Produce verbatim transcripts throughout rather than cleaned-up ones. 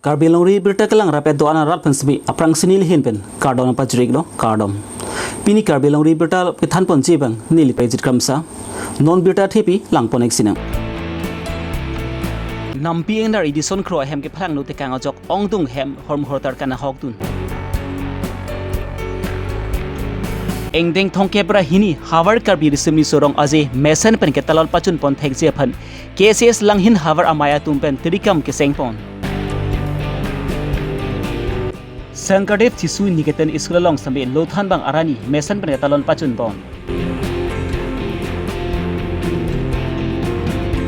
Karbi Longri Birta kelang rapet do-an arat pen semi aphrangsi neli ahin pen kardom pajir-iklo, kardom. Pini Karbi Longri Birta kethanponji abang neli Pejit Kramsa. Non birta thepi langpon-ik sinang. Nampi ingnar Edison Kro ahem kephalangno tekang ajok ongdung hem hormu hortar kanahokdun. Ingdeng thomkep ra hini Havar Karbi Riso Nimso Rong Aje mesen pen ketalon pachunpon thekji aphan K C S Langhin havar amei atum pen tirikam kesengpon. Sankardev Shishu Niketan School along semi lothan bang arani mesen pen ketalon pachunpon.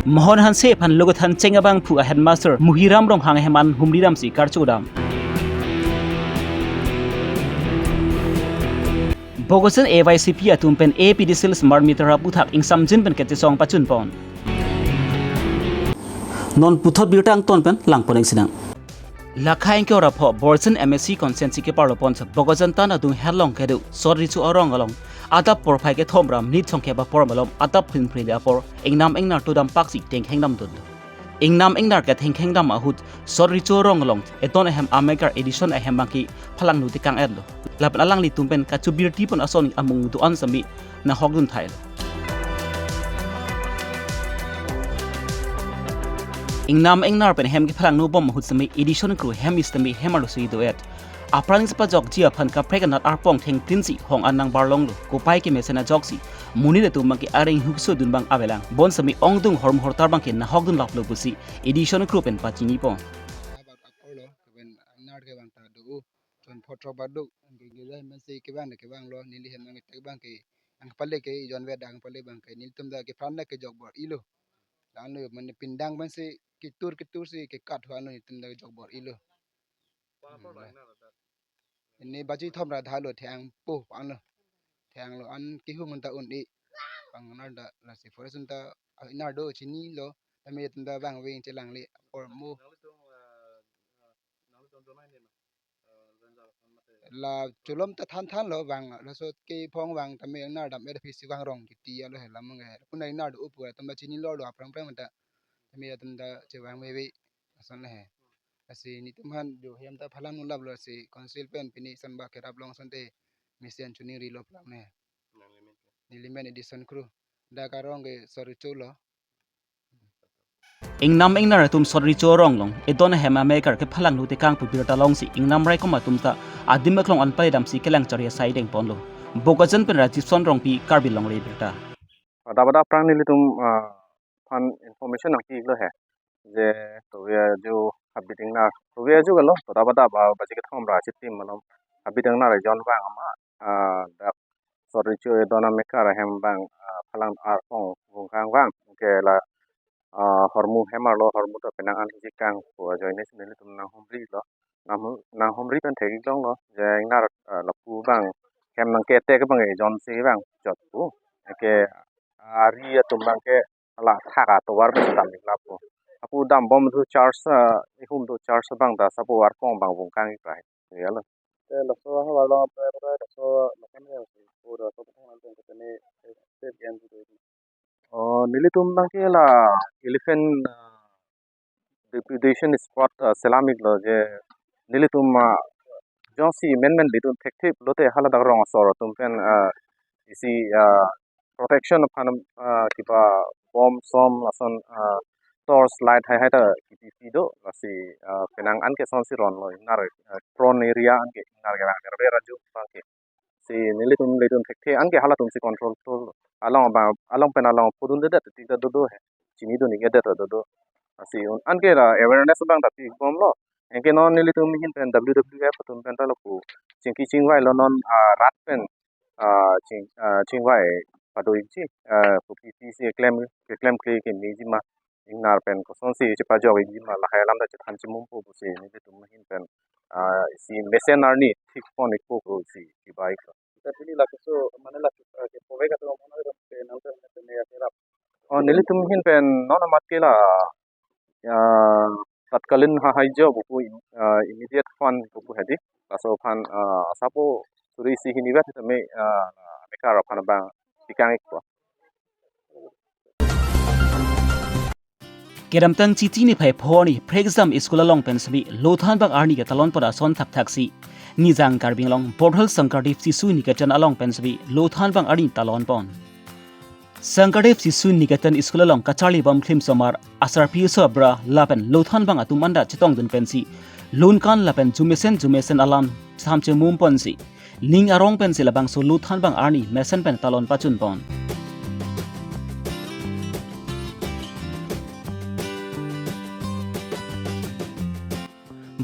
Mohon Hanse aphan logot thancheng abangphu a headmaster Muhiram Ronghang ahem an humri damsi karcho dam. Bokajan A Y C P atum pen A P D C L smart meter aputhak ingsamjin pen kachesong pachunpon. Non puthot birta angton pen langpon-ik sinang. Lakha ingkoi ra pho Borjan M A C constituency keparlopon Bokajan tan adung herlong kedo Sot Recho arong along adap porphai kethom ra minit thomkep apor malom adap phli phli apor ingnam ingnar to dam paksi thengkheng damdun. Ingnam ingnar kethengkheng dam ahut Sot Recho arong along Edon ahem amekar Edison ahem bangke phalangno tekang-etlo. Lapen alanglitum pen kachobirti pon ason amung do-an semi nahokdun thailo. Ingnam ingnar pen hem kephalangno bom ahut semi Edison Kro hem istemi hem arloso do-et. Apran sipajokji aphan kaprek anat arpong thengprinsi hong an nangbarlonglo. Kopai kemesen ajoksi monit atum bangke areng hukso dun bang avelang. Bonsemi ongdung hormu hortar bangke nahokdun laplo pusi Edison Kro pen pachinipon. Abat aporlo, keben ingnar kebang ta do-o, chon photro ba do, angke gejai masi kebang de kebanglo, neli hem nangtek bangke, angpale ke ijon ve dang pale bangke, nelitum ta kephan da kejok bor-ilo. Lalu mane pindang pensi ketur ketur si kekat huan nelitum ta kejok bor-ilo. Pangapor Hmm, lo lah. Ingnar ta. Ini baji thom ra dhalo thengpo panglo. Thenglo an kehum ta un-e. Pangnar ta lasi forest ta ah, ingnar do chinilo. Tame tum ta bang veng chelang le apor mo. Nangli tum, ah, ah, nangli tum tum ini ma. Ah, Ganjal kan mate. La chulom ta than thanlo bang laso kephong bang tame ingnar dam er phisi bang rong kiti alo he lamang he. Puna ingnar do upura tum ta chinilo lo aprang prang ta. Tame tum ta chevang veve. Ason le he. Lasi nelitum aphan jo hem ta phalang nulap lo si council pen pini sanba kerap long asonte mesen chuning rilo plang ne. Neli men Edison Kro. Dak arong ke Sot Recho lo. Ingnam ingnar atum Sot Recho arong along Edon ahem amekar kephalangno tekang pu birta longsi ingnam raikom atum ta adim aklong an pale damsi kelang chari asai dengponlo. Bokajan pen Rajiv Son Rongpi, Karbi Longri Birta. Pada pada aphrang nelitum, ah, aphan information nangpi-iklo he. Je tove ajo habit ingnar. Tove ajo kalo, pada pada ba baji kethom ra chitim malom habit ingnar ejon vang ama, ah, dak Sot Recho Edon amekar ahem bang, ah, phalang arpong vungkang vang ke la, ah, hormu hem arlo hormu ta penang an hiji kang pu ajoine si nelitum nanghumrilo. Nang nanghumri pen thek-ik longlo je ingnar, ah, lapu bang hem nangketek bang ejon si bang chot pu. Ke ari atum bangke ala thak atovar pen dam-ik lapu. Apu dambom do charge, ah, ihum do charge bang ta sapo arpong bang vungkang-ik pai. Ya lo. Te laso havar along pe pe laso lakan ya si. Pura so thang nang teng kene step gen si. Oh, nelitum bangke la elephant, ah, depredation spot, ah, selam-iklo je nelitum, ah, jongsi men men ilitum thekthe lote hala dak rong asor atum pen, ah, isi, ah, protection aphan, ah, kiba bom som lason, ah, torch light hai hai ta kipi pi do lasi, ah, penang an ke sonsi ronlo ingnar, ah, prone area an ke ingnar ke rang rang raju bangke. Si nelitum nelitum thekthe anke halatum si control to. Along ba along pen along pudun dedet tik ta dodo he. Chinidun-ik edet ta dodo. Si un anke ra awareness bang ta pi bomlo. Anke non nelitum ahin pen W W F atum pen ta lapu chingki chingvailo non, ah, rat pen, ah, ching, ah, chingvai pado-ikji, ah, kopi pi si klem klemkle kemejima. Ingnar pen kosonsi chepajok-ikji ma lahai alam ta chethan chimumpo pusi nelitum ahin pen, ah, isi mesen arni thikpon-ikpo pusi kibai ko. Kita pini la keso mane la, eh, ke pove ka to mane ke nang te ne ya kerap. Oh, nelitum ahin pen non amat ke la, ya, tatkalin ha hai jo buku, ah, immediate fund buku hedi. Laso aphan, ah, sapo suri isi hini vet tame, ah, mekar aphan bang tikang-ikpo. Kedamtang Chiti niphai pho arni Phrekjam School along pen sitame lothanbang arni ketalon pon ason thakthaksi Nijang Karbi Anglong Borthal Sankardev Shishu Niketan along pen sitame lothanbang arni talon pon. Sankardev Shishu Niketan School along kacharli bom klim somar asarpi aso abra lapen lothanbang atum anta chetongdun pensi lunkan lapen jumesen jumesen alam samchemum ponsi ning arong pensi labangso lothanbang arni mesen pen talon pachun pon.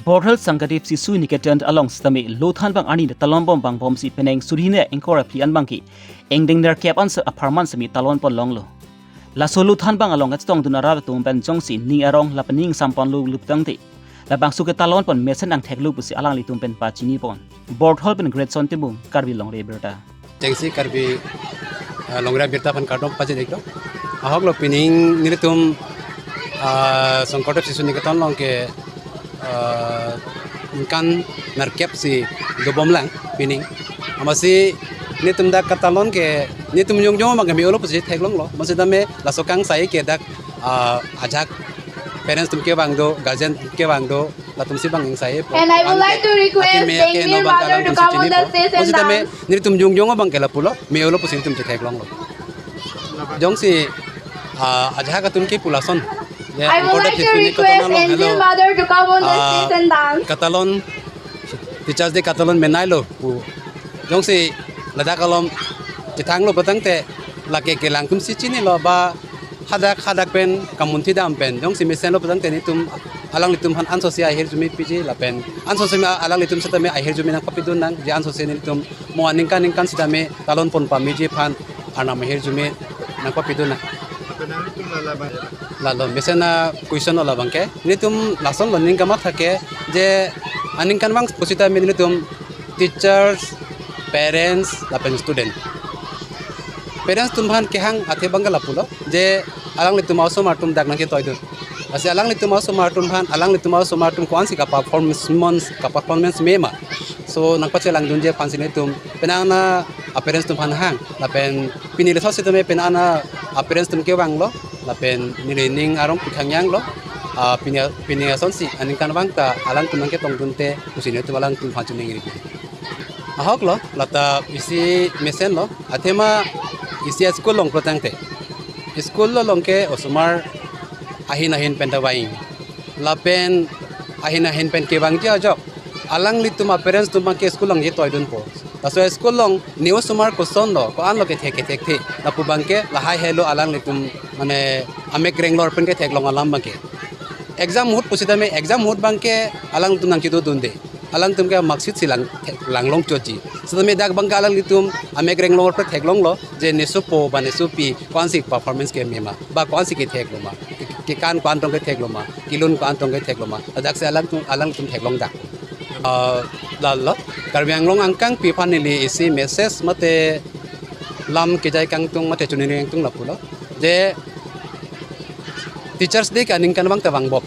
Borthal Sankardev Shishu Niketan along sitame lothanbang arni talon bom bang bomsi penang suri hini ingkoi ra phli an abangke ingdeng nerkep an apharman sitame talon pon longlo. Laso lothanbang along kachetongdun arat atum pen jongsi ning arong lapen ning sampon lo luptangte labangso ketalon pon mesen angthek lo pusi alanglitum pen pachini pon. Borthal pen Greatson Timung, Karbi Longri Abirta. Chengsi Karbi, ah, Longri Abirta aphan kardom pajir-iklo. Ahok lo pining nelitum, ah, Sankardev Shishu Niketan along ke, ah, ningkan nerkep si dobom lang pining. Amatsi nelitum dak katalon ke nelitum jongjong abang ke me-olo pusi theklonglo. Amatsi tame laso kangsai ke dak, ah, ajak parents atum kevang do, guardian atum kevang do, latumsi bang ingsai po. And I would like to request Dengmir mother to come on the stage and dance. Amatsi tame nelitum jongjong abang ke lapulo, me-olo pusi nelitum chetheklonglo. Jongsi, ah, ajahak atum kipu lason. Ya, I would like to request Angel mother to come on the stage and dance. Katalon, Teachers Day katalon menei lo pu. Jongsi ladak alom chethanglo putangte lake kelang atumsi chinilo ba hadak hadak pen kamunthi dam pen jongsi mesenlo putangte nelitum alanglitum aphan ansose ahirjume piji lapen ansose alanglitum sitame ahirjume nangpapidun nangji ansose nelitum mo aningkan ningkan sitame talon pon pameji aphan Arnam ahirjume nangpapidun nang. Lalo mesen a-question lo labangke. Nelitum lason lo ning kamatha ke je aningkanvang pusitame nelitum teachers, parents, lapen student. Parents atum aphan kehang athe abang ke lapulo je alanglitum a-osomar atum dak nangketoidun. Lasi alanglitum a-osomar atum aphan, alanglitum a-osomar atum ko-ansi ka-performance, ka-performance mema. So nangpachelangdunji aphansi nelitum penang a-parents atum aphan hang. Lapen pini lethot sitame penang a-parents atum kevanglo. Lapen neli ning arong pikhangyanglo. Ah, pini, pini asonsi aningkanvang ta alangtum nangketongdunte pusi nelitum alangtum aphan choningri. Ahok lo, lata isi mesen lo, athema isi a-school along putangte. School along ke osomar ahin ahin pen ta vang. Lapen ahin ahin pen kevangji ajok. Alanglitum a-parents atum abangke school along chetoidunpo. Laso school along ne osomar koson lo, ko-an lo kethek kethekthe. Lapu abangke lahai helo alanglitum mane amek renglor pen ketheklong alam abangke. Exam ahut pusitame, exam ahut abangke alangtum nangchedodunde. Alangtum ke marksheet si lang, langlong chotji. Sitame dak abangke alanglitum amek renglor pen theklonglo je ne sopo ba ne sopi ko-ansi performance kemema ba ko-ansi kethekloma. Ke, kekan ko-an tong kethekloma, kelun ko-an tong kethekloma. Ladaksi alangtum, alangtum theklong dak. Ah, lalo Karbi Anglong angkangpi aphan neli isi message mate lam kejai kangtung mate choningri kangtung lapulo. Je Teachers Day ke aningkanvang ta vangbom.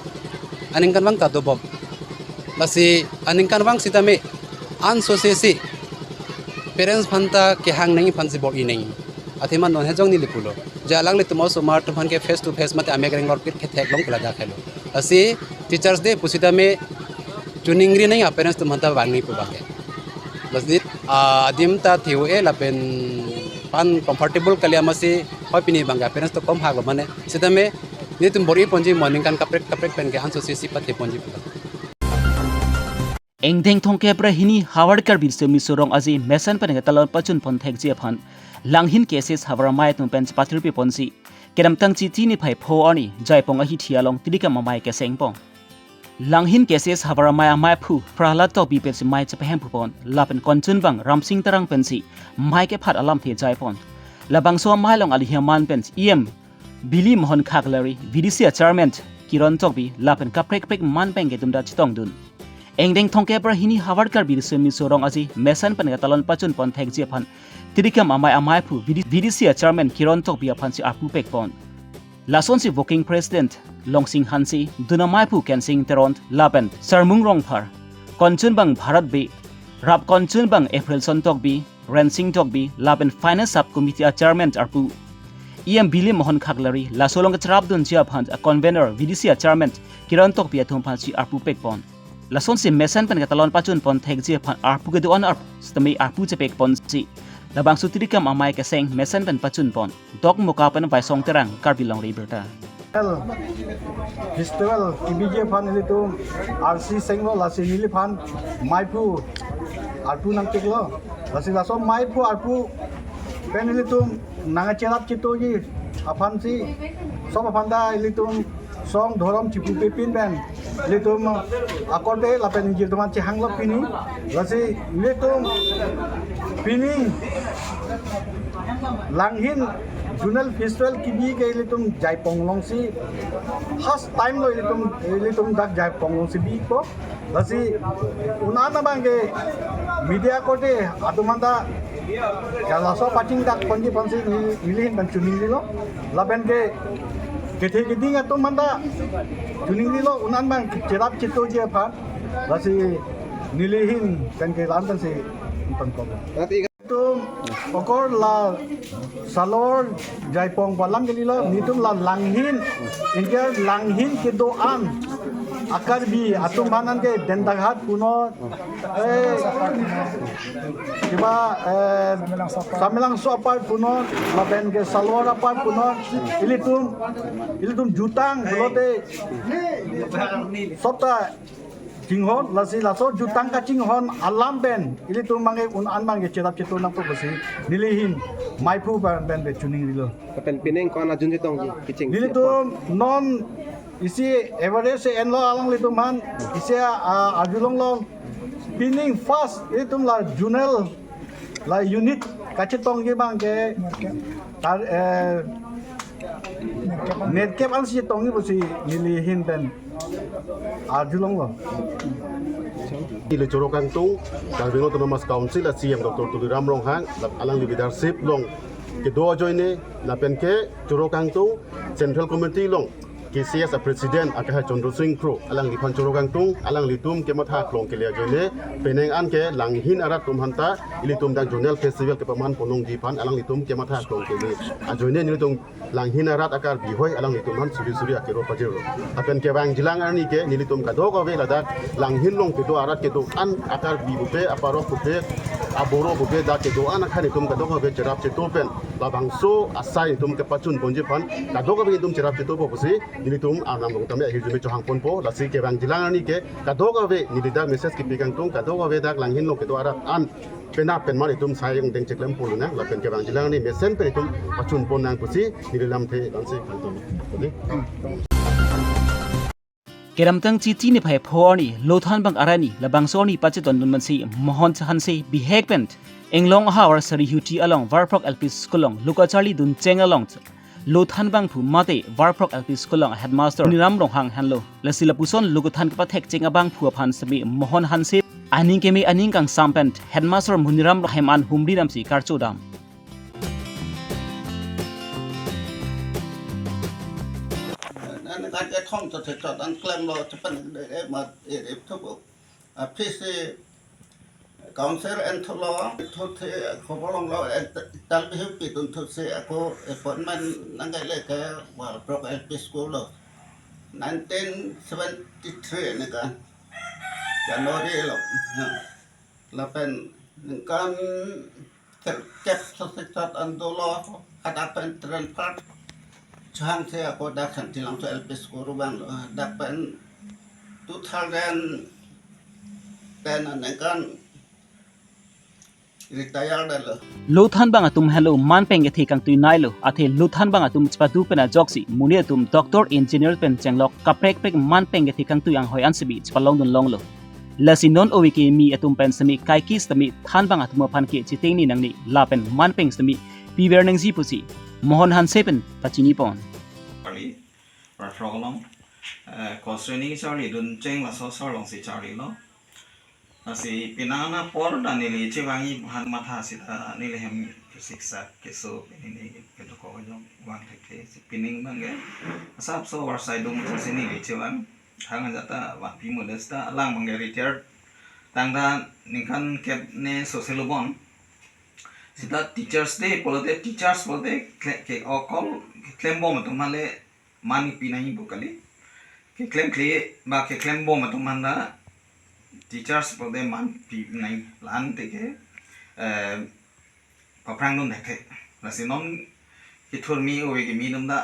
Aningkanvang ta dobom. Lasi aningkanvang sitame ansose si parents aphanta kehang nangji aphansi bor-i nangji. Athema non hejong neli pulo. Je alanglitum a-osomar atum aphan ke face to face mate amek renglor pen ketheklong ke ladak helo. Lasi Teachers Day pusitame choningri nangji a-parents atum aphanta vangji pu abangke. Lasi, ah, adim ta thiu-e lapen pan comfortable kali amatsi hoi pini abangke a-parents atum komhak lo mane. Sitame nelitum bor-i ponji mo aningkan kaprek kaprek pen ke ansose si pathe ponji pu abang. Ingdeng thomkep ra hini Howraghat Karbi Riso Nimso Rong Aje mesen pen ketalon pachun pon thekji aphan Langhin K S S havar amei atum pen chepathirpi ponsi kedamtang Chiti niphai pho arni Jaipong ahithi along Tidikam amei keseng pon. Langhin K S S havar amei ameiphu Prahlad Tokbi pensi mei chepahemphu pon lapen konchunbang Ramsing Terang pensi mei kephat alamthe jai pon. Labangso amei along alihi aman pen E M Bili Mohan Khakleri, V D C a-chairman Kiron Tokbi lapen kaprek kaprek man pen ketum ta chetongdun. Ingdeng thomkep ra hini Howraghat Karbi Riso Nimso Rong Aje mesen pen ketalon pachun pon thekji aphan Tidikam amei ameiphu V D, V D C a-chairman Kiron Tokbi aphansi arpu pek pon. Lasonsi working president Longsing Hanse, dun ameiphu Kensing Teron lapen Sarmung Rongphar, konchunbang Bharat Bey, rap konchunbang Aprilson Tokbi, Rensing Tokbi lapen finance sub committee a-chairman arpu E M Bili Mohan Khaklari, laso along kacherapdunji aphan a convener V D C a chairman Kiran Tokbi atum aphansi arpu pekpon. Lasonsi mesen pen ketalon pachunpon thekji aphan arpu kedo-an arpu sitame arpu chepekponsi labangso tirikam amei keseng mesen pen pachunpon. Dokmoka pen Vaisong Terang, Karbi Longri Abirta. Festival kebiji aphan ilitum arsi senglo, lasi neliphan meiphu arpu nangpiklo. Lasi laso meiphu arpu pen ilitum nangcherap chetoji aphansi, sob aphan ta ilitum song dhorom chipu pepin pen ilitum akorte lapen ingjir atum an chehanglo pini. Lasi ilitum pini Langhin Zonal Festival kebi ke ilitum Jaipong alongsi first time lo ilitum, ilitum dak Jaipong alongsi bipo. Lasi un-an abang ke media korte atum anta jalaso pachingdak ponji aphansi neli, nelihin pen choningrilo. Lapen ke kethe keding atum anta choningrilo, un-an abang cherap chetoji aphan. Lasi nelihin pen ke la-an pensi tonton. Ilitum okor la Salor Jaipong pu alam kalilo, nelitum la Langhin, anchor Langhin kedo-an a-Karbi atum aphan anke Dendaghat punon, eh, kiba, eh, Samelangso apar punon, lapen ke Salor apar punon, ilitum, ilitum jutang pulote sob ta chinghon, lasi laso jutang kachinghon alam pen ilitum abang ke un-an abang ke cherap cheto nangpo pusi nelihin meiphu pen pen ke choningrilo. Lapen pining ko-an ajun chetongji kecheng? Nelitum non isi average si enlo alanglitum aphan, isi, ah, arjulonglo. Pining first ilitum la zonal la unit kachetongji abang ke tar, eh, nerkep ansi chetongji pusi nelihin pen arjulonglo. Neli choro kangtung Karbi Anglong Autonomous Council a C E M Doctor Tuliram Ronghang, alangli leadership along kedo ajoine, lapen ke choro kangtung Central Committee along K C S a President akehai Chandra Sing Kro, alangliphan choro kangtung, alanglitum kematha aklong kele ajoine, penang an ke Langhin arat atum aphanta ilitum dak Zonal Festival kepaman ponlongji aphan alanglitum kematha aklong kele ajoine nelitum Langhin arat a-Karbi hoi alanglitum aphan suri suri akero pajirlo. Lapen kevangjilang arni ke nelitum kadokave ladak Langhin along kedo arat kedo-an a-Karbi pupe, aparok pupe, aboro pupe, dak kedo-an akha nelitum kadokave cherap cheto pen labangso asai nelitum kepachun ponji aphan kadokave nelitum cherap chetopo pusi nelitum arnam along tame ahirjume chohang ponpo. Lasi kevangjilang arni ke kadokave neli dak message kepi kangtung, kadokave dak Langhin along kedo arat an penap pen mar itum sai angdeng cheklem pon nang, lapen kevangjilang arni mesen pen itum pachun pon nang pusi neli lamthe ansi kangtung. Oke. Kedamtang Chiti niphai pho arni Lothanbang arani labangso arni pachedondun mansi Mohon Hanse bihek pen Inglong ahavar Sarihuti along Varprok L P School along lo kacharlidun cheng along Lothanbang phu mate Varprok L P School along headmaster Muniram Ronghang henlo. Lasi lapuson lo kethan kepathek cheng abang phu aphan sitame Mohon Hanse aning keme aning kangsam pen headmaster Muniram Ronghang an humri damsi karcho dam. Nang kan kethom to thekthot an klemlo chepan de, eh, mat, eh, eh, thupo. Aphi si council en thulo, thuthe khobor longlo, eh, tal bihu pitun thusi ako appointment nangkaile ke Varprok L P School lo. Nineteen seventy-three ni kan January lo. Ha. Lapen ningkan kep sosek sat an dolo, hadak pen transfer. Chang se ako dak Santilangso L P School vanglo, dak pen two thousand ten aningkan retire detlo. Lothanbang atum henlo manpeng kethe kangtui nailo, athe Lothanbang atum chepadu pen ajoksi monit atum doctor, engineer pen chenglok kaprek prek manpeng kethe kangtui anghoi an sitame chepalongdun longlo. Lasi non ove kimi atum pen sitame kaike sitame thanbang atum aphan ke chitengni nangne lapen manpeng sitame piver nangji pusi Mohon Hanse pen pachini pon. Charli, Varprok along, eh, cross training charlidun cheng laso asor alongsi charlilo. Lasi penang apor ta neli chevangji aphan matha sita neli hem siksak keso neli kedokok ajong vang thekthe si pining abang ke asapso varsai dungsi neli chevang. Hang ajat ta vangpi muda sita alang abang ke retire tangta ningkan kep ne sose lo bon. Sita Teachers Day pulote, teachers pulote kle-, ke okol keklembom atum aphan le man pi nangji pu kali. Keklemkle ba keklembom atum aphan ta teachers pulote man pi nangji, la-an te ke, eh, paphrangdun thekthe. Lasi non kethurmi ove kimi atum ta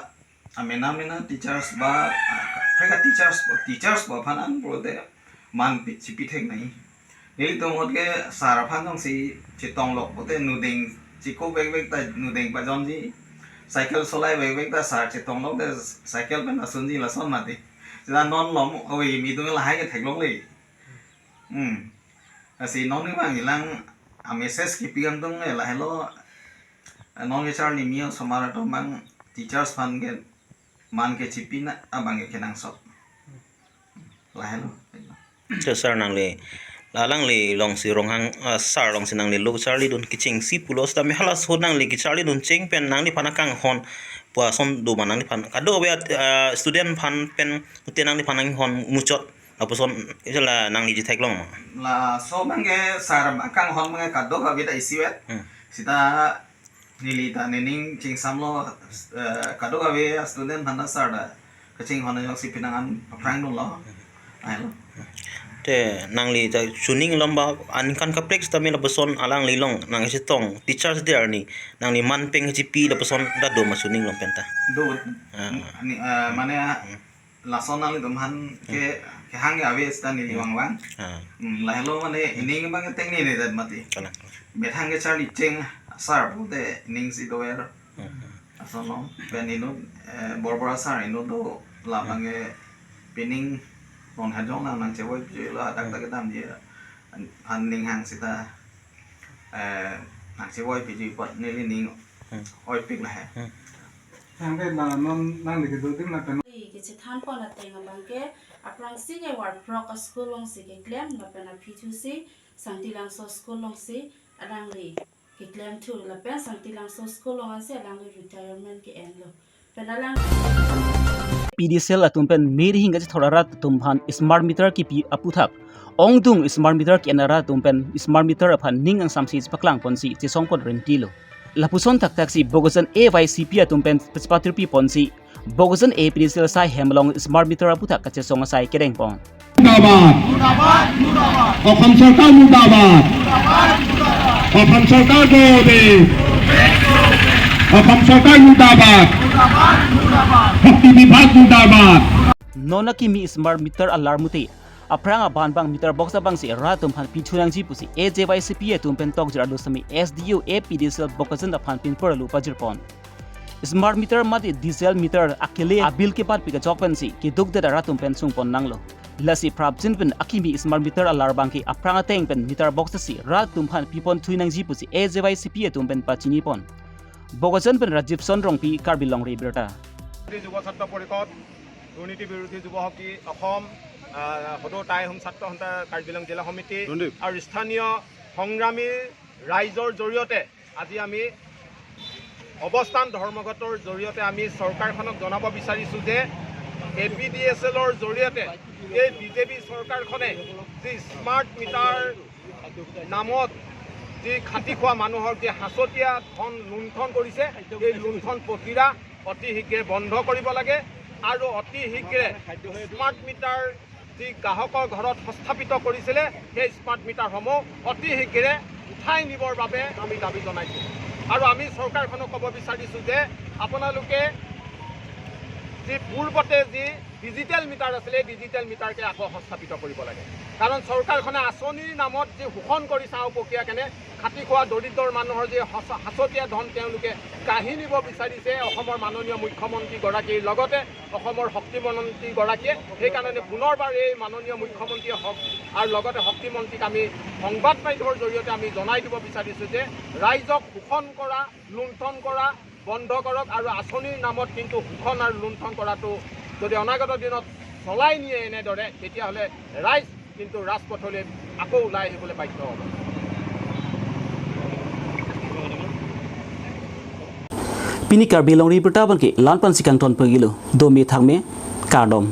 amena mena teachers ba, ah, kaprek a-teachers, teachers ba aphan an pulote man pi, chipi thek nangji. Nelitum ahut ke sir aphan jongsi chetonglok pulote nudeng chiko vekvek ta nudeng pajonji. Cycle solai vekvek ta sir chetonglok te cycle pen asunji, lason mati. Sita non lom ove kimi atum lahai ke theklongle. Hmm. Lasi non ni bang ilang a-message kipi kangtung le lahelo. Non kecharlimi osomar atum bang teachers aphan ke man ke chipi na abang ke kenangsot. Lahelo. Te sir nangli, la alangli alongsi Ronghang, ah, sir alongsi nangli lo kecharlidun kechengsi pulo sitame halaso nangli kecharlidun cheng pen nangliphan akanghon pu ason do ma nangliphan? Kadokave, ah, student aphan pen te nangliphan akanghon muchot. Lapuson hala nangli chetheklong ma? Laso abang ke sir akanghon abang ke kadokave ta isivet. Hmm. Sita neli ta nening chingsamlo, eh, kadokave student aphan ta sir ta kachinghon ajok si pinangan paphrangdunlo. Ahelo. Te nangli ta chuning lom ba aningkan kaprek sitame lapuson alangli along nang chetong Teachers Day arni nangli man pen chipi lapuson ta do ma chuning lom pen ta? Do. Ah. Ni, eh, mane lason nanglitum aphan ke, kehang ke ave sita neli vangvang. Ah. Hmm, lahelo mane ining abang ke tengne ne dat mati. Kalang. Methang kecharli cheng sir pulote ining si dover. Hmm. Ason long pen inut, eh, Borbora sir inut do, labang ke pining non hajong nang nangchevoi pijui lo, hadak ta kedamji aphan ning hang sita, eh, nangchevoi pijui apot neli ning Hmm. oipik lahai. Hmm. Tangte na non nangli kedo adim na pen. Kechethanpon ateng abang ke aphrangsi ke Warprok a-school alongsi keklem lapen aphi thusi Sangtilangso school alongsi alangli keklem thu lapen Sangtilangso school along ansi alangli retirement ke-enlo. Pen alang P D C L atum pen meri hing kachethor arat atum aphan smart meter kipi aputhak ongdung smart meter ke-en arat atum pen smart meter aphan ning angsamsi chepaklangponsi chesongpon rentilo. Lapuson thakthak si Bokajan A Y C P atum pen chepatirpiponsi Bokajan A P D C L asai hem along smart meter aputhak kachesong asai kedengpon. মুর্দাবাদ। অসম চৰকাৰ মুৰ্দাবাদ। অসম চৰকাৰ জয়। অসম চৰকাৰ মুৰ্দাবাদ। শক্তি বিভাগ মুৰ্দাবাদ। Non akimi smart meter alar mute aphrang aban abang meter box abangsi rat atum aphan pithu nangji pusi A J Y C P atum pen tokjir arlo sitame S D O A P D C L Bokajan aphan pinpur alu pajirpon. Smart meter mate diesel meter akele abill kebatpik ajok pensi keduk det arat atum pen sungpon nanglo. Lasi prapjin pen akimi smart meter alar abangke aphrang ateng pen meter box si rat atum aphan pipon thui nangji pusi A J Y C P atum pen pachinipon. Bokajan pen Rajiv Son Rongpi, Karbi Longri Abirta. যুৱ ছাত্ৰ পৰিষদ, দুৰ্নীতি বিৰোধী যুৱ শক্তি অসম, আহ, সদৌ টাই আহোম ছাত্ৰ সন্থা কাৰ্বি আংলং জিলা সমিতি আৰু স্থানীয় সংগ্ৰামী ৰাইজৰ জৰিয়তে আজি আমি অৱস্থান ধৰ্মঘটৰ জৰিয়তে আমি চৰকাৰখনক জনাব বিচাৰিছোঁ যে এ পি ডি এছ এলৰ জৰিয়তে এই বি জে পি চৰকাৰখনে যি স্মাৰ্ট মিটাৰ নামত যি খাটি খোৱা মানুহৰ যি সাঁচতীয়া ধন লুণ্ঠন কৰিছে, এই লুণ্ঠন পতিৰা অতি শীঘ্ৰে বন্ধ কৰিব লাগে আৰু অতি শীঘ্ৰে স্মাৰ্ট মিটাৰ যি গ্ৰাহকৰ ঘৰত সংস্থাপিত কৰিছিলে, সেই স্মাৰ্ট মিটাৰসমূহ অতি শীঘ্ৰে উঠাই নিবৰ বাবে আমি দাবী জনাইছোঁ। আৰু আমি চৰকাৰখনক ক'ব বিচাৰিছোঁ যে আপোনালোকে যি পূৰ্বতে যি ডিজিটেল মিটাৰ আছিলে, এই ডিজিটেল মিটাৰকে আকৌ সংস্থাপিত কৰিব লাগে। কাৰণ চৰকাৰখনে আঁচনিৰ নামত যি শোষণ কৰি চাহ পকিয়া কেনে খাটি খোৱা দৰিদ্ৰৰ মানুহৰ যি সঁচা-, সাঁচতীয়া ধন তেওঁলোকে কাঢ়ি নিব বিচাৰিছে অসমৰ মাননীয় মুখ্যমন্ত্ৰীগৰাকীৰ লগতে অসমৰ শক্তিমন্ত্ৰীগৰাকীয়ে। সেইকাৰণে পুনৰবাৰ এই মাননীয় মুখ্যমন্ত্ৰীয়ে হক আৰু লগতে শক্তিমন্ত্ৰীক আমি সংবাদ মাধ্যমৰ জৰিয়তে আমি জনাই দিব বিচাৰিছোঁ যে ৰাইজক শোষণ কৰা, লুণ্ঠন কৰা বন্ধ কৰক আৰু আঁচনিৰ নামত কিন্তু শোষণ আৰু লুণ্ঠন কৰাটো যদি অনাগত দিনত চলাই নিয়ে এনেদৰে, তেতিয়াহ'লে ৰাইজ কিন্তু ৰাজপথলৈ আকৌ ওলাই আহিবলৈ বাধ্য হ'ব। Pini Karbi Longri Abirta abangke la-an pensi kangton pagilo, dome thangme, kardom.